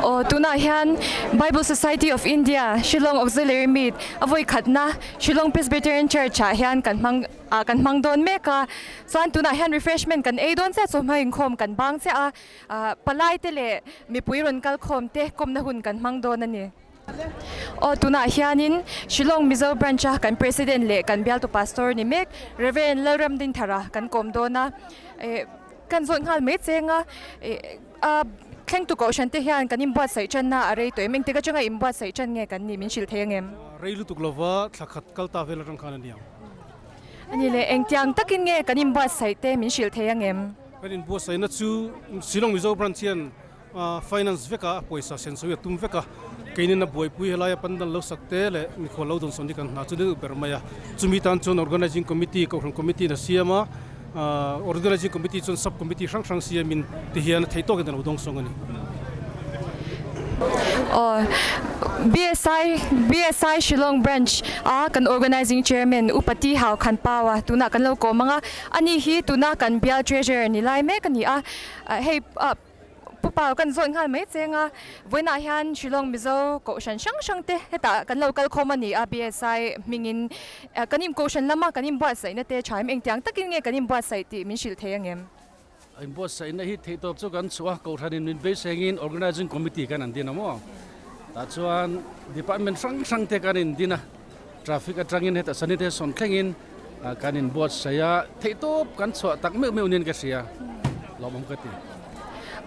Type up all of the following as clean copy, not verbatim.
Aw tunah hian Bible Society of India Shillong Auxiliary Meet a vawi khatna Shillong Presbyterian Church ah hian kan hmang ah kan hmang dawn mek a, chuan tunah hian refreshment kan ei dawn chiah chawhma inkhawm kan bang chiah a, ah palai te leh mipui rawn kal khawm te kawmna hun kan hmang dawn a ni. Aw tunah hianin Shillong Mizo Branch a kan President leh kan bialtu Pastor ni mek Rev Lalramdinthara kan kawm dawn a, eh kan zawt nghal mai cheng a, eh a thlengtu kohhran te hian kan inbuatsaih tanna a rei tawh em? Engtik atanga inbuatsaih tan nge kan nih min hrilh thei angem? Rei lutuk lova thla khat kal ta vel atang khan a ni ang. A ni le, engtiang takin nge kan inbuatsaih te min hrilh thei angem? Kan inbuatsaihna chu Shillong Mizo Branch hian Finance veka a pawisa senso hi a tum vek a, keinin a buaipui helaia pandal lo sak te leh mikhual lo dawn sawn hi kan hna chu deuh ber mai a. Chumi tan chuan Organising Committee, Kohhran Committee in a siam a, Organising Committee chuan Sub Committee hrang hrang siamin ti hian a theih tawkin a lo dawng sawng a ni. Aw, BSI, BSI Shillong Branch a kan Organising Chairman Upa Ti Hau Khan Pau a tunah kan lo kawm ang a, ani hi tuna kan bial Treasurer ni lai mek a ni a, hei Pu Pau kan zawt nghal mai cheng a, vawiinah hian Shillong Mizo kohhran hrang hrang te hetah kan lo kal khawm a ni a, BSI hmingin kan in kohhran lama kan inbuatsaihna te tha em engtiang takin nge kan inbuatsaih tih min hrilh thei angem? Inbuatsaihna hi theihtawp chu kan chhuah a, kohhranin min beisengin Organising Committee kan an din a maw? Tah chuan Department hrang hrang te kan indin a, Traffic atangin hetah Sanitation thlengin Kan inbuatsaih a, theihtawp kan chhuah tak meuh meuh nen ka hria, lawmawm ka ti.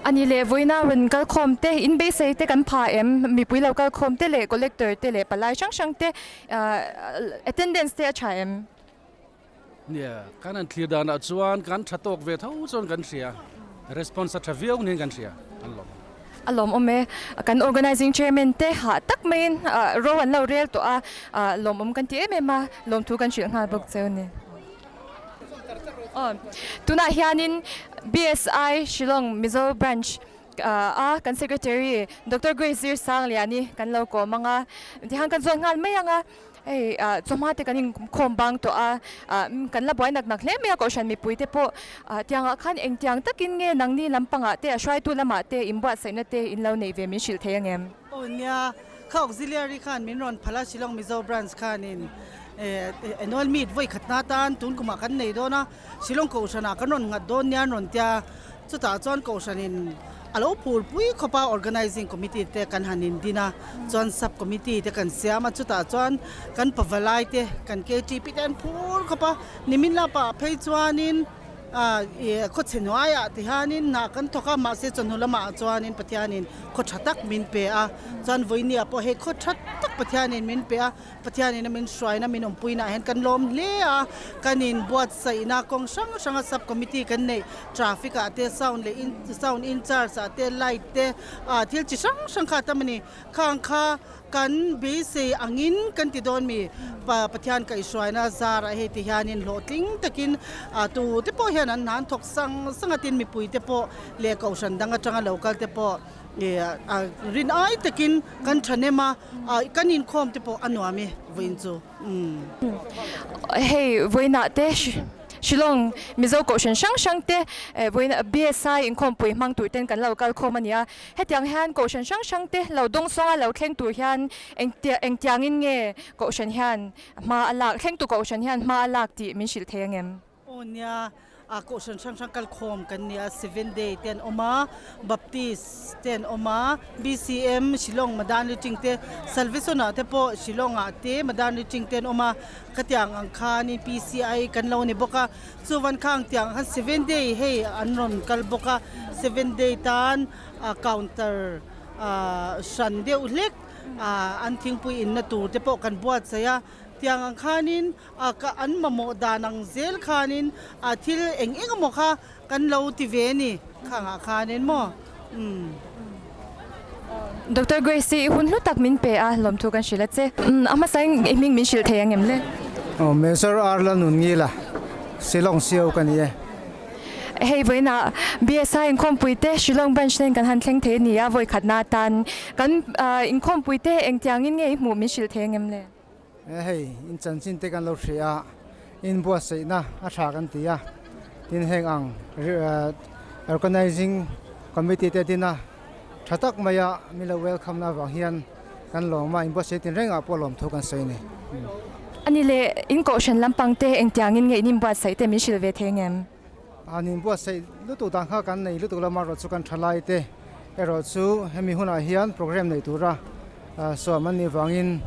A ni leh, vawiina rawn kalkhawm te, in beisei te kan pha em? Mipui lo kalkhawm te leh collector te leh palai hrang hrang te attendance te a tha em? Nia, kan han thlir danah chuan kan tha tawk ve tho chuan kan hria, response a tha viau nen kan hria, an lawmawm. A lawmawm e. Kan Organising Chairman te hah tak maiin ro an lo rel tawh a, lawmawm kan ti em em a, lawmthu kan hrilh nghal bawk cheu ni. Aw, tunah hianin BSI Shillong Mizo Branch a kan Secretary Doctor Grace Zirsangliani kan lo kawm ang a, tihian kan zawt nghal mai ang a. Hei chawhma te kan inkhawm bang tawh a, kan la buai nak nak hle mai a, Kohhran mipui te pawh tiangah khan engtiang takin nge nangni lampangah te a hruaitu lamah te inbuatsaihna te in lo neih ve min hrilh thei angem? Aw nia, kha auxiliary khan min rawn phal a, Shillong Mizo Branch khanin annual meet vawi khatna atan tun kumah kan nei dawn a, Shillong Kohhranah kan rawn nghat dawn nia an rawn tia, Chutah chuan Kohhranin a lo phurpui khawp a, Organising Committee te kan han indin a, chuan Sub Committee te kan siam a, chutah chuan kan pavalai te, kan KTP te an phur khawp a, nimin lapah phei chuanin ih khawchhe hnuaiah ti hianin hna kan thawk a, mahse chawhnu lamah chuanin Pathianin khaw tha tak min pe a, chuan vawinia pawh hei khaw tha tak Pathianin min pe a. Pathianin a min hruaina min awmpuinaah hian kan lawm hle a, kan inbuatsaihna kawng hrang hranga sub committee kan neih traffic ah te sound leh in sound in charge ah te light te ah thil chi hrang hrang kha a tam a ni. Khang kha kan beisei angin kan ti dawn mi pa Pathian kaihhruaina zarah hei ti hianin hlawhtling takin ah tu te pawh hian an hna an thawk sang sang a tin mipui te pawh leh kohhran dang atanga lo kal te pawh ih a rin ai takin kan thahnem a. Kan inkhawm te pawh a nuam e vawiin chu. Hei vawiinah te Shillong Mizo Kohhran hrang hrang te vawiin BSI inkhawmpui hmang tur ten kan lo kal khawm a ni a. Hetiang hian Kohhran hrang hrang te lo dawng sawnga lo thleng tur hian engtiangin nge Kohhran hian hma a lak, thlengtu Kohhran hian hma a lak tih min hrilh thei angem? Aw nia, a kohhran hrang hrang kal khawm kan ni a, Seven Day te an awm a, Baptist te an awm a, BCM, Shillong Madan Reaching te, Salvation ah te pawh Shillong ah te Madan Reaching te an awm a, khatiang ang khanin PCI kan lo ni bawk a, chuvan khang tiang khan Seven Day hei an rawn kal bawk a, Seven Day tan counter hran deuh hlek an thingpui inna tur te pawh kan buatsaih a, tiang ang khanin A ka an mamawh dan ang zel khanin a thil eng eng emaw kha kan lo ti ve a ni khangah khanin maw umm. Doctor Grace i hun hlu tak min pe a lawmthu kan hrilh a che. A hmasa in i hming min hrilh thei ang em le? Aw Major Arla Nunngila Shillong sio ka ni e. Hei vawiinah BSI inkhawmpui te Shillong branch nen kan han thleng thei a ni a vawi khatna atan kan inkhawmpui te engtiangin nge i hmuh min hrilh thei ang em le? Hei in chanchin te kan lo hria a, in buatsaihna a tha kan ti a, tin heng ang organizing committee te din a Tha tak maia min lo welcome na avang hian kan lawm a, inbuatsaih tin rengah pawh lawmthu kan sawi a ni. Ani leh in kohhran lampang te engtiangin nge in inbuatsaih te min hrilh ve thei ngem? An inbuatsaih lutuk dan kha kan nei lutuk lama erawh chu kan tha lai te erawh chu hemi hunah hian program nei tura sawm an nih vangin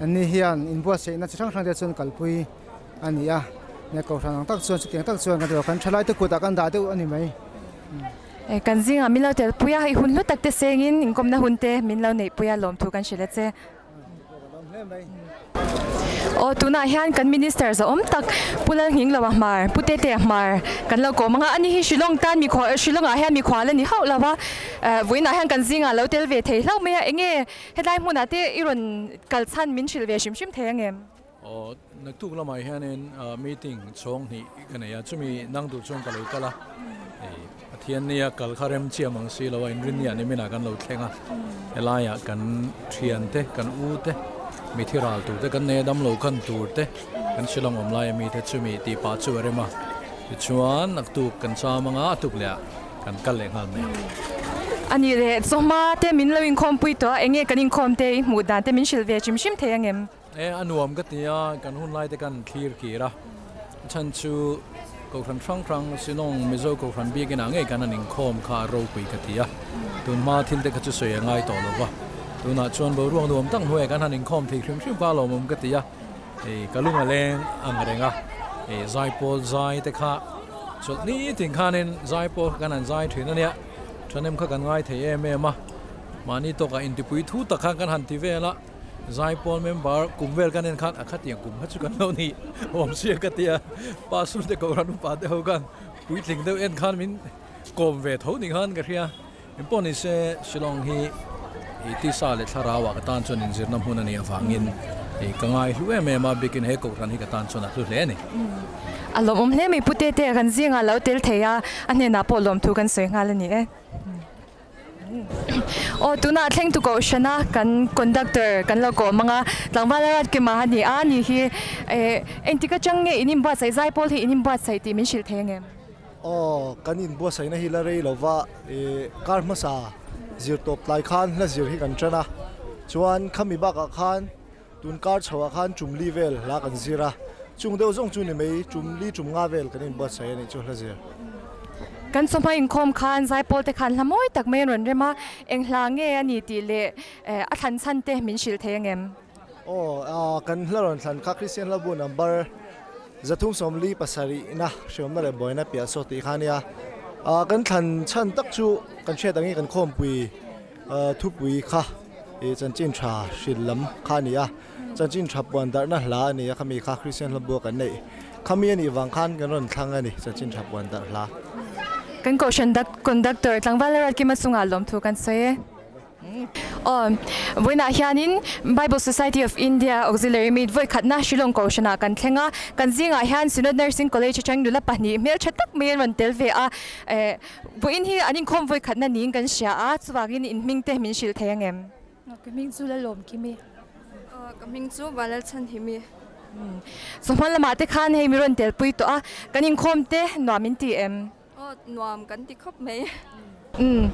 anni hian inbuatsaihna chi hrang hrang te chuan kalpui a ni a, kohhran ang tak chuan chutiang tak chuan kan ti lo, kan tha lai te kutah kan dah deuh a ni mai. Kan zingah min lo telpui a, i hun hlu tak te sengin inkawmna hun te min lo neihpui a lawmthu kan hrilh a che. Aw tunah hian kan minister zawhawm tak Pu Lalnghingloa Hmar, Pu Tetea Hmar kan lo kawm ang a, ani hi Shillong tan mikhual Shillong ah hian mikhual a ni hauh lo va, vawiinah hian kan zingah lo tel ve thei hlauh mai a, enge helai hmunah te i rawn kal chhan min hrilh ve hrim hrim thei ang em? Aw naktuk lamah hianin meeting chhawng hnih ka nei a, chumi nang tur chuan ka lo kal a, hei Pathian nia kal kha rem chiam ang si lo a, inrinnia ni minah kan lo thleng a, helaiah kan thian te, kan u te, mithi ral tur te, kan nei a damlo khan tur te, kan Shillong awm laia mi te chumi tih pah chu a rem a, tichuan naktuk kan cham anga a tuk leh ah kan kal leh nghal mai ang. A nih leh chawhma te min lo inkhawmpui tawh a, enge kan inkhawm te i hmuh dan te min hrilh ve hrim hrim thei ang em? E, a nuam ka ti a, kan hun lai te kan thlir kir a, a chhan chu Kohhran hrang hrang Shillong Mizo Kohhran biakin ah ngei kan han inkhawm kha a ropui ka ti a, tunhma thil te kha chu sawi a ngai tawh lo va, tunah chuan boruak nuam tak hnuaiah kan han inkhawm thei hrim hrim kha a lawmawm ka ti a, hei ka lung a leng ang reng a, hei zaipawl zai te kha chawlh nitin khanin zaipawl kha kan han zai thin a nia, thahnem kha kan ngai thei em em a, mahni tawkah intipui thu tak khan kan han ti vel a. Zaipawl member kum vel kan en khan a khatiang kum kha chu kan lo ni awm sia ka tia pastor te kohhran upa te ho khan puitling deuh en khan min kawm ve tho ni khan ka hria engpawh ni se Shillong hi i tisa leh thlarau ah ka tan chuan inzirna hmun a nih avangin i ka ngai hlu em em a bikin he kohhran hi ka tan chuan a hlu hle a ni. A lawmawm hle mai Pute te kan zingah lo tel thei a, a hnenah pawh lawmthu kan sawi nghal a ni e. Aw tunah thleng tu kohhran a kan conductor kan lo kawm ang a, tlangval a rat kima a ni a ni hi eh engtik atang nge in inbuatsaih zai pawl hi in inbuatsaih tih min hrilh thei angem? Aw kan inbuatsaihna hi la rei lova eh kar hmasa zir tawp tlai khan hla zir hi kan tan a, chuan khami bakah khan tun kar chhoah khan tumli vel hla kan zir a, chung deuh zawng chu ni mai tumli tum nga vel kan inbuatsaih a nih chu hla zir. Kan chawhma inkhawm khan Zaipawl te khan hla mawi tak mai an rawn rem a, eng hla nge a ni tih leh a thlan chhan te min hrilh thei angem? Aw, kan hla rawn thlan kha Kristian hla bu number 347 na hriamna leh buaina piah saw tih kha a nia. Kan thlan chhan tak chu kan hriat angin kan khawmpui Thupui kha ih chanchin tha hrilh lam kha a ni a, chanchin tha puan darhna hla a ni a, khami kha Kristian hla bua kan neih khami a nih vang khan kan rawn thlang a ni, chanchin tha puan darh hla. Kan kohhran conductor tlangval Ruatkima chungah lawmthu kan sawi e. Aw, vawiinah hianin Bible Society of India Auxiliary Meet vawi khatna Shillong kohhranah kan thleng a, kan zingah hian Synod Nursing College atang nula pahnih hmeltha tak mai an rawn tel ve a, eh, Vawiin hi an inkhawm vawi khatna niin kan hria a, chuvangin in hming te min hrilh thei ang em? Ka hming chu Lalawm Kimi. Ka hming chu Valalchhan Himi. Chawhma lamah te khan hei mi rawn telpui tawh a, kan inkhawm te nuam in ti em? Aw, nuam kan ti khawp mai. Umm,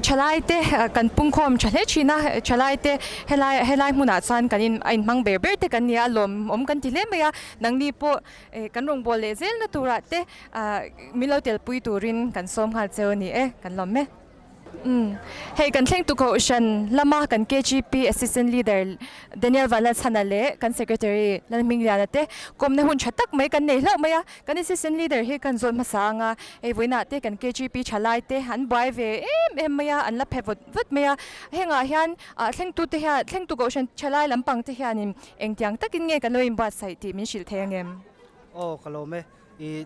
thalai te kan pungkhawm tha hle thin a, thalai te helai helai hmunah chuan kan in a inhmang ber ber te kan nia, lawmawm kan ti hle mai a, nangni pawh kan rawngbâwl leh zelna turah te Min lo telpui turin kan sawm nghal cheu a ni e, kan lawm e. Umm, hei kan thleng tu kohhran lama kan KGP Assistant Leader Daniel Vanlalchhana leh kan Secretary Lalhmingliana te kawmna hun tha tak mai kan nei hlauh mai a, kan Assistant Leader hi kan zawt hmasa ang a, hei vawiinah te kan KGP thalai te an buai ve em em mai a, an la phe vawt vawt mai a, hengah hian thlengtu te hian thlengtu kohhran thalai lampang te hianin engtiang takin nge kan lo inbuatsaih tih min hrilh thei ang em? Aw, ka lawm e. I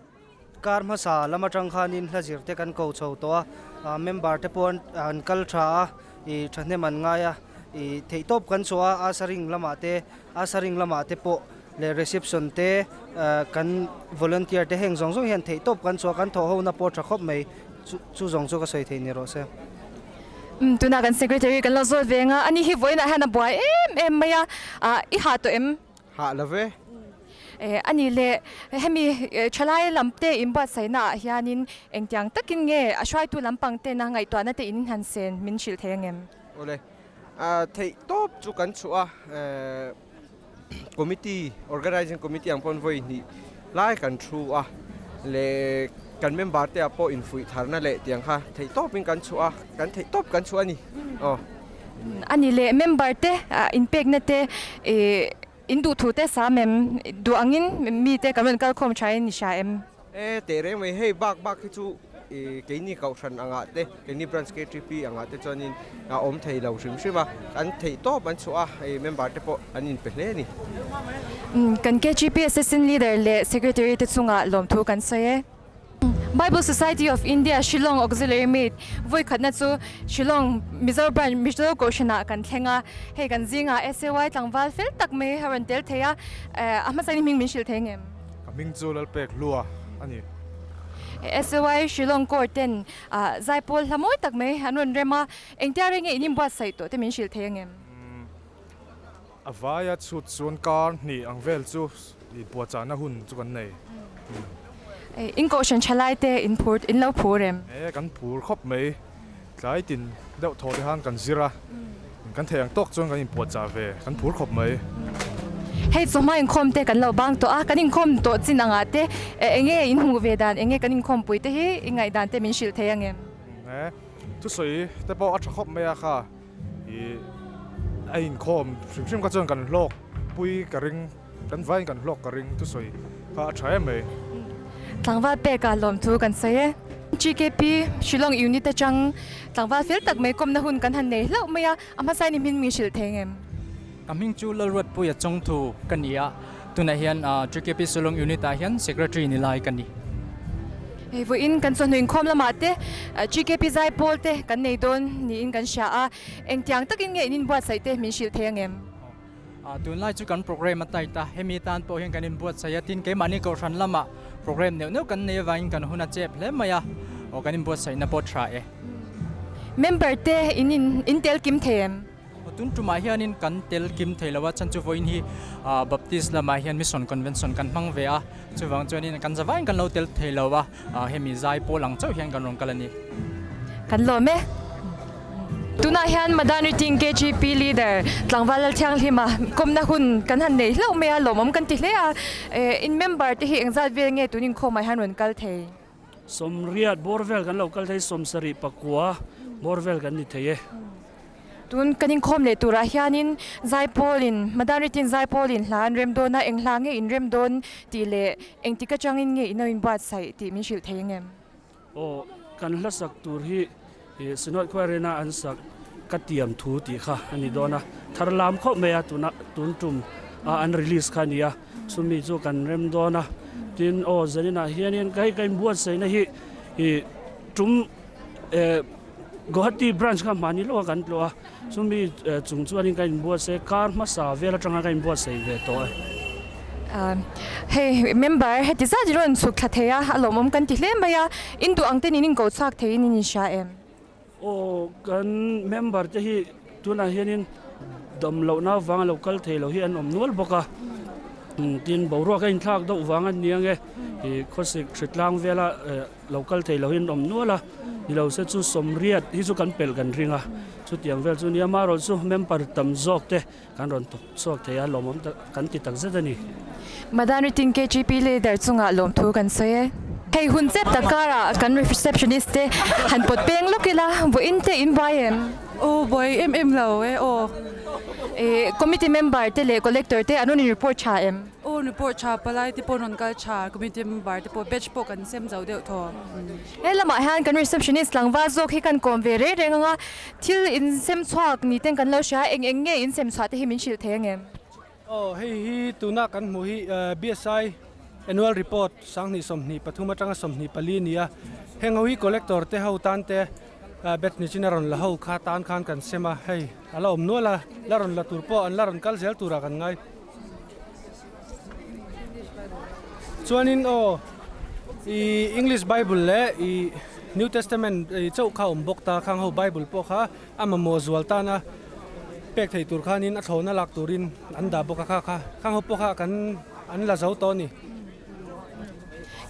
kar hmasa lam atang khanin hla zir te kan ko chho tawh a, member te pawh an kal tha a, i thahnem an ngai a, i theihtawp kan chhuah a, Asaring lamah te, Asaring lamah te pawh leh reception te kan volunteer te heng zawng zawng hian theihtawp kan chhuah a, kan thawh hona pawh tha khawp mai, chu zawng chu ka sawi thei ni rawh se. Umm tunah kan secretary kan lo zawt ve ang a, ani hi vawiinah hian a buai em em mai a, i ha tawh em? Hah lo ve. A nih leh hemi thalai lam te inbuatsaihna ah hianin engtiang takin nge a hruaitu lampang tena ngaihtuahna te in han sen min hrilh thei angem? Awle, theih tawp chu kan chhuah a, committee, organizing committee ang pawn vawi hnih lai kan thu a, leh kan member te ah pawh infuih tharna leh tiang kha theih tawpin kan chhuah a, kan theih tawp kan chhuah a ni. Aw. A nih leh member te inpekna te ih in duhthu te sam em? Duh angin mite kan rawn kalkhawm tha in i hria em? E teh reng mai, hei bak bak hi chu keini kohhran angah te, keini branch KTP angah te chuanin a awm thei lo hrim hrim a, an theih tawp an chhuah a, hei member te pawh an inpe hle a ni. Kan KTP Assistant Leader leh Secretary te chungah lawmthu kan sawi e. Bible Society of India Shillong Auxiliary Meet vawi khatna chu Shillong Mizo Branch Mizo Kohhranah kan thleng a, hei kan zingah SAY tlangval fel tak mai a rawn tel thei a, a hmasa in hming min hrilh thei ngem? Ka hming chu Lalpek Hlua a ni. SAY Shillong Court ten zaipawl hla mawi tak mai an rawn rem a, engtia reng nge in inbuatsaih tawh te min hrilh thei angem? A vaia chhut chuan kar hnih ang vel chu buatchahna hun chu kan nei. In kohhran thalai te in phur in lo phur em? E, kan phur khawp mai. Tlai tin deuh thaw te khan kan zir a, kan theih ang tawk chuan kan inpuahchah ve, kan phur khawp mai. Hei chawhma inkhawm te kan lo bang tawh a, kan inkhawm tawh chin angah te eng nge in hmuh ve dan, eng nge kan inkhawmpui te hi i ngaihdan te min hrilh thei ang em? E, thusawi te pawh a tha khawp mai a kha, i a inkhawm hrim hrim kha chuan kan hlawk pui ka ring, kan vaiin kan hlawk ka ring thusawi kha a tha em mai. Tlangval peka lawmthu kan sawi e. GKP Shillong Unit atang tlangval fel tak mai kawmna hun kan han nei hlauh mai a, a hmasa in hming min hrilh thei ngem? Ka hming chu Lalruatpuia Chawngthu ka ni a, tunah hian GKP Shillong Unit ah hian Secretary ni lai ka ni. Hei vawiin kan chawhnu inkhawm lamah te GKP Zaipawl te kan nei dawn niin kan hria a, engtiang takin nge in inbuatsaih te min hrilh thei angem? Tunlai chu kan program a tight a, hemi tan pawh hian kan inbuatsaih a, tin keimahni kohhran lamah program neuh neuh kan nei avangin kan hun a chep hle mai a, aw kan inbuatsaihna pawh tha e. Member te in in tel kim thei em? Tun tumah hianin kan tel kim thei lo a, chhan chu vawiin hi Baptist lamah hian Mission Convention kan hmang ve a, chuvang chuanin kan zavaiin kan lo tel thei lo a. Hemi zai pawl ang chauh hian kan rawn kal a ni. Kan lawm e. Tunah hian Madan Riting KGP Leader Tlangval Lalthianghlima kawmna hun kan han nei hlauh mai a, lawmawm kan ti hle a. In member te hi engzat vel nge tun inkhawmah hian rawn kal thei? Sawmriat bawr vel kan lo kal thei, sawmsarih pakua bawr vel kan ni thei e. Tun kan inkhawm leh turah hianin Zaipawlin, Madan Ritin Zaipawlin hla an rem dawn a, eng hla nge in rem dawn tih leh engtik atangin nge in lo inbuatsaih tih min hrilh thei angem? Aw, kan hla sak tur hi Synod Choir ina an sak ka tiam thu tih kha a ni dawn a, thar lam khawp mai a tuna tun tum a an release kha a ni a, chumi chu kan rem dawn a, tin aw zaninah hianin ka hei ka inbuatsaihna hi ih tum eh Guwahati branch kha hmani lawk a kan tlawh a, chumi chung chuanin ka inbuatsaih a, kar hmasa vel atanga ka inbuatsaih ve tawh e. Hei member heti zat i rawn chhuk thla thei a, a lawmawm kan ti hle mai a, in duh ang ten in inko chhuak theiin in inhria em? Aw, kan member te hi tunah hianin dam lohna avanga lo kal thei lo hi an awm nual bawk a, tin boruak a inthlak deuh vang a ni ange, ih khawsik hritlang vela Lo kal thei lo hi an awm nual a, ni lo se chu sawmriat hi chu kan pelh kan ring a, chutiang vel chu nia marawh chu member tam zawk te kan rawn thawk chhuak thei a, lawmawm tak kan ti tak zet a ni. Madan Ritin KGP leader chungah lawmthu kan sawi e. Hei hun chep tak karah kan receptionist te han pawt peng lawk ila, vawiin te in buai em? Aw buai em em lo e aw. Committee member te leh collector te an rawn in report tha em? Aw report tha palai te pawh rawn kal tha committee member te pawh batch pawh kan sem zo deuh thaw. He lamah hian kan receptionist tlangval zawk hi kan kawm ve reng reng ang a, thil in sem chhuak ni ten kan lo hria a, eng eng nge in sem chhuah te hi min hrilh thei ang em? Aw hei hi tuna kan hmuh hi BSI annual report 2023 atanga 24 ni a, heng ho hi collector te ho tan te batch ni chin a rawn la ho kha tan khan kan sem a, hei a la awm nual a, la rawn la tur pawh an la rawn kal zel turah kan ngai. Chuanin aw i English Bible leh i New Testament i chauh kha a awm bawk ta, khang ho Bible pawh kha a mamawh zual tana pek thei tur khanin a thlawhna lak turin an dah bawk a kha kha, khang ho pawh kha kan. an la zo tawh a ni.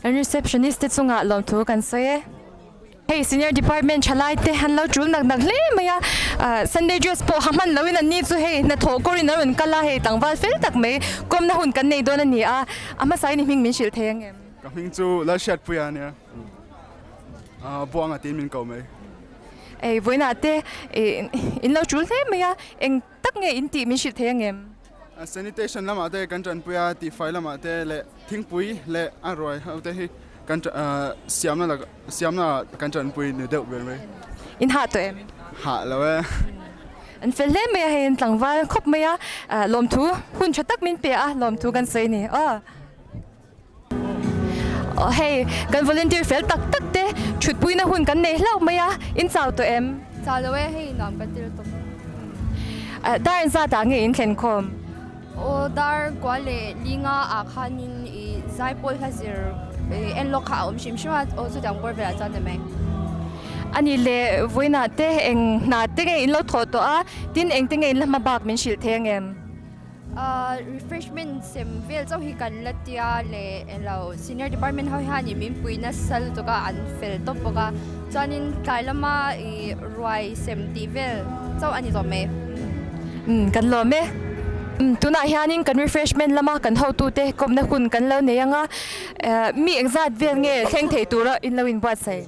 Kan receptionist te chungah lawmthu kan sawi e. Hei senior department thalai te an lo tul nak nak hle mai a, Sunday dress pawh ha hman loin an ni chu hei hnathawh kawrin an rawn kal a, hei tlangval fel tak mai kawmna hun kan nei dawn a ni a, a hmasa in i hming min hrilh thei ang em? Ka hming chu Lalhriatpuia a nia, Buanga tiin min ko mai. Ei vawiinah te in lo tul hle mai a, eng tak nge in tih min hrilh thei ang em? Sanitation lamah te kan tanpui a, tihfai lamah te leh thingpui leh a ruai ho te hi kan siamna lak siamna ah kan tanpui ni deuh ber mai. In hah tawh em? Hah lo e. An fel hle mai a, hei an tlangval khawp mai a, lawmthu hun tha tak min pe a, lawmthu kan sawi a ni aw. Aw hei kan volunteer fel tak tak te thutpuina hun kan nei hlauh mai a, in chau tawh em? Chau lo e, hei nuam kan ti lutuk. Dar in zat ah nge in thlen khawm? Aw dar kua leh linga ah khanin i zaipawl hla zir en lawk kha a awm hrim hrim a, aw chutiang bawr velah chuan ni mai. Ani leh vawiinah te eng hna te nge in lo thawh tawh a, tin engte nge in la hma bak min hrilh thei ang em? Refreshment sem vel chauh hi kan la tia leh elo senior department ho hianin min pui nasa lutuk a an fel tawp bawk a chuanin tlai lama ih ruai sem tih vel chauh a ni tawh mai. Umm kan lawm e. Umm tunah hianin kan refreshment lama kan hotute kawmna hun kan lo nei ang a, mi engzat vel nge thleng thei tura in lo inbuatsaih?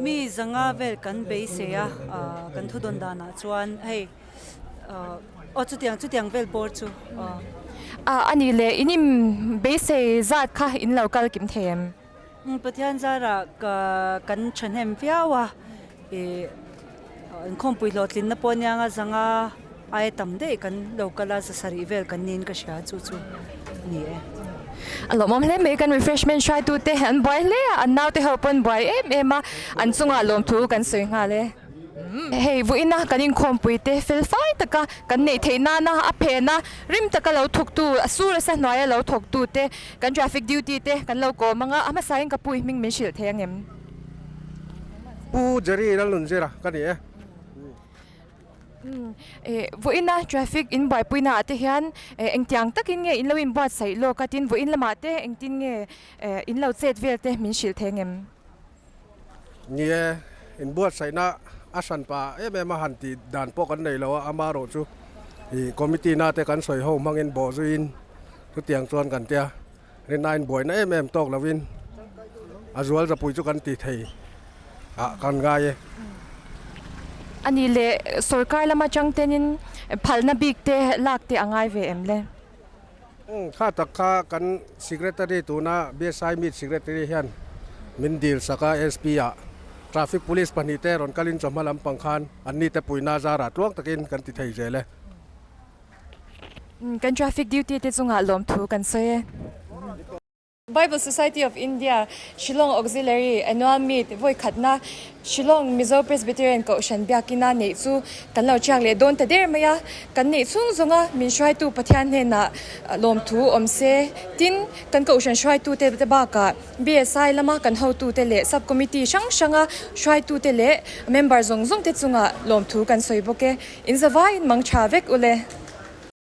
Mi zanga vel kan beisei a, kan thudawn danah chuan hei. Aw chutiang chutiang vel bawr chu aw. A ni le in in beisei zat kha in lo kal kim thei em? Umm Pathian zarah ka kan thahnem viau a ih inkhawmpui hlawhtlinna pawh aniang a zanga aia tam daih kan lo kal a zasarih vel kan niin ka hria chu chu a ni e. A lawmawm hle mai kan refreshment hruaitute an buai hle a an naute ho pawn buai em em a an chungah lawmthu kan sawi nghal e. Hei vawiina kan inkhawmpui te fel fai taka kan neih theih nana a phena rim taka lo thawktu a sur asa hnuaia lo thawktu te kan traffic duty te kan lo kawm anga a hmasain ka pu i hming min hrilh thei ang em? Pu Jerry Lalnunzira ka ni e. Vawiina traffic in buaipuina ah te hian engtiang takin nge in lo inbuatsaih lawk a tin vawiin lamah te engtin nge in lo chet vel te min hrilh thei ang em? Ni e, inbuatsaihna a hran pah em em a han tih dan pawh kan nei lo a, amaherawh chu ih committee na te kan sawi ho hmangin bawh zuiin chutiang chuan kan tia rinna inbuaina em em tawk lovin a zual zapui chu kan ti thei ah kan ngai e. A nih leh sorkar lama chang tenin phalna bik te lak te a ngai ve em le? Kha tak kha kan Secretary tuna BSI Meet Secretary hian min dil sak a, SP ah Traffic Police pahnihte rawn kalin chawhma lampang khan anni te puihna zarah tluang takin kan ti thei zel e. Kan Traffic Duty te chungah lawmthu kan sawi e. Bible Society of India, Shillong Auxiliary Annual Meet vawi khatna Shillong Mizo Presbyterian Kohhran Biakina neih chu kan lo chiak leh dawn ta der mai a, kan neih chhung zawnga min hruaitu Pathian hnenah lawmthu awm se. Tin, kan Kohhran hruaitute te bakah BSI lama kan hotute leh Sub Committee hrang hranga hruaitute leh member zawng zawngte chungah lawmthu kan sawi bawk e. Inzavaiin mang tha vek ule.